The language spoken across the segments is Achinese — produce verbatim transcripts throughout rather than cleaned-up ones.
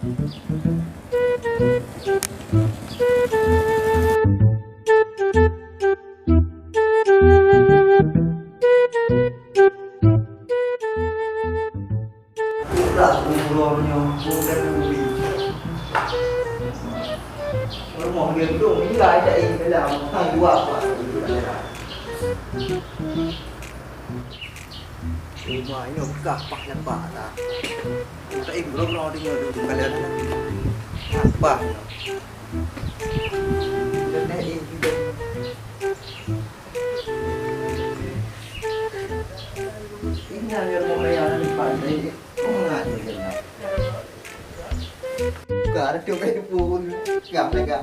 Udah, umur nyoe, bukan lebih. Rumah dia tu, bila ada yang dalam, hang dua apa? Rumah ini bekah pah lampak lah. Tak ingin berapa orang tinggal di kalian. Apa? Dan dah ingin juga. Tinggal di rumah yang ada di pantai. Buka ada tu kayak pun. Gak mereka.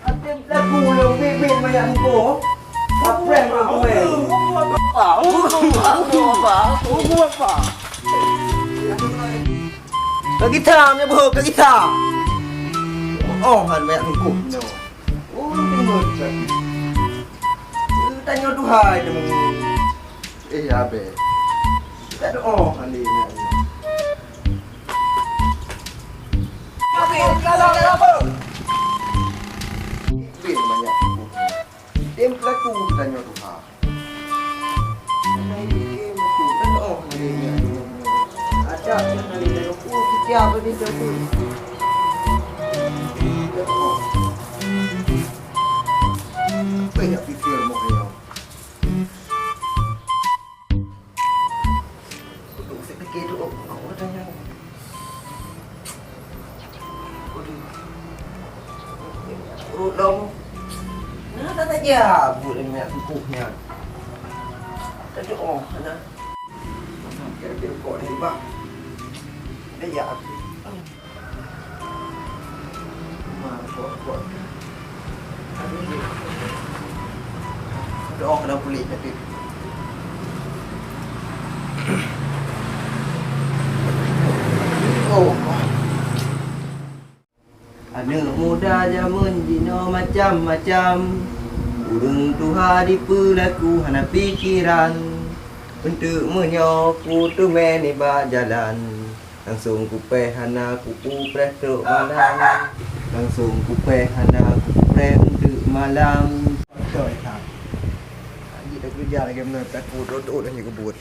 Até lagu ulôn bit-bit manyak muka. Kapreh ureueng tuwè. Apa? Apa? Apa? Apa? Kak Gita, meunyo beuhôk, Kak Gita. Oh, han manyak muka. Oh, tengok. Tanyoe duhai teuma. Eh, ya, be. Ka doa kali ni. Tapi kalau ada apa? Bin banyak buku. Tim pelaku tanya Tuhan. Ada kali ni aku setiap hari jatuh. Banyak fikir mau. Kudu sipike duek ngon ureueng nyan. Kudu. Ureueng lom. Nah, tak saja buet lé minyak kukuh nyan. Teudoh, nah. Kira-kira kok ni, Bang. Dah ya, aku. Doa keunan puléh tadi. Oh. Aneuk muda jameun jinoe macam-macam. Ureueng tuha jipeulaku hana pikeran. Eunteuk meunyoe kuteumé nibak jalan. Langsong kupéh hana kupupreh trok malam. Langsong kupéh hana kupupreh eunteuk malam. Kejar lagi beuna, takut rot-rot hana keubot.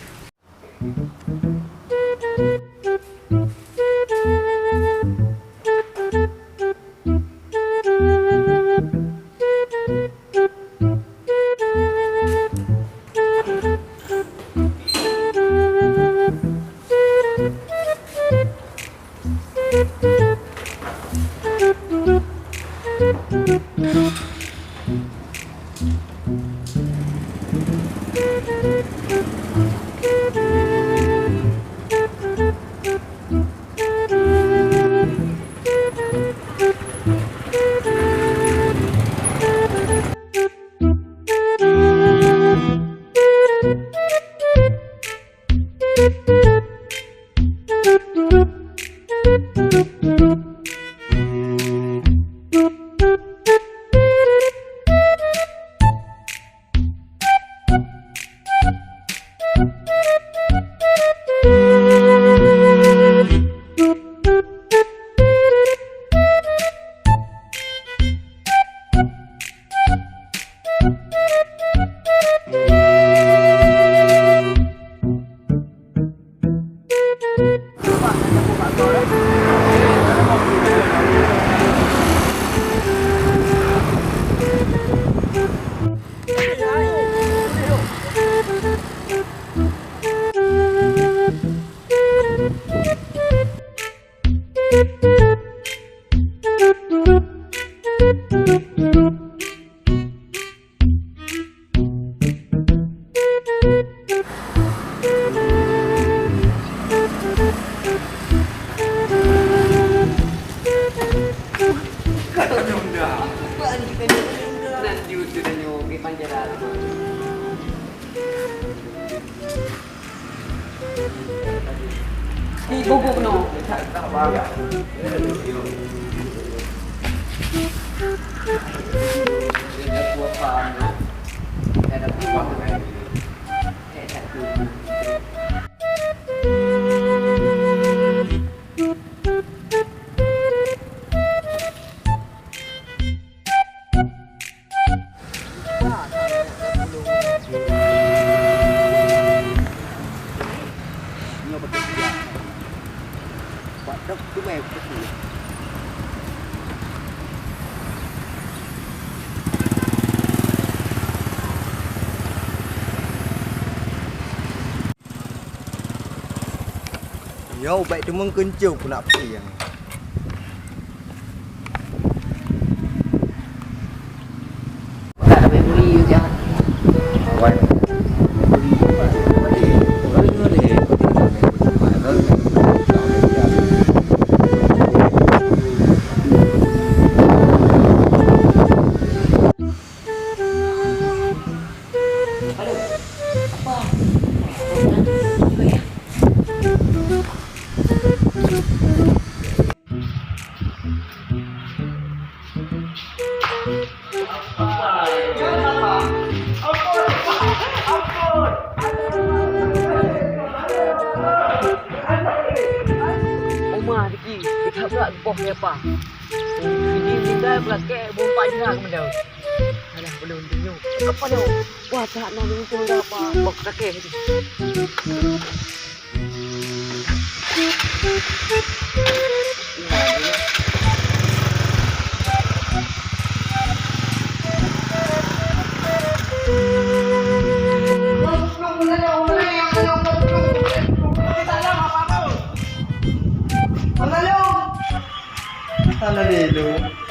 Di bubuk no. Yo, bèk teumeung keuncong pula pih nyang. Uma Diki, kita berat boh lepa. Sini tinggal berakek bumpak jerak kemudian. Alah, belum tunjuk. Apa tu? Wah, tak nak tunjuk dah apa. Boh sakit. Haleluya.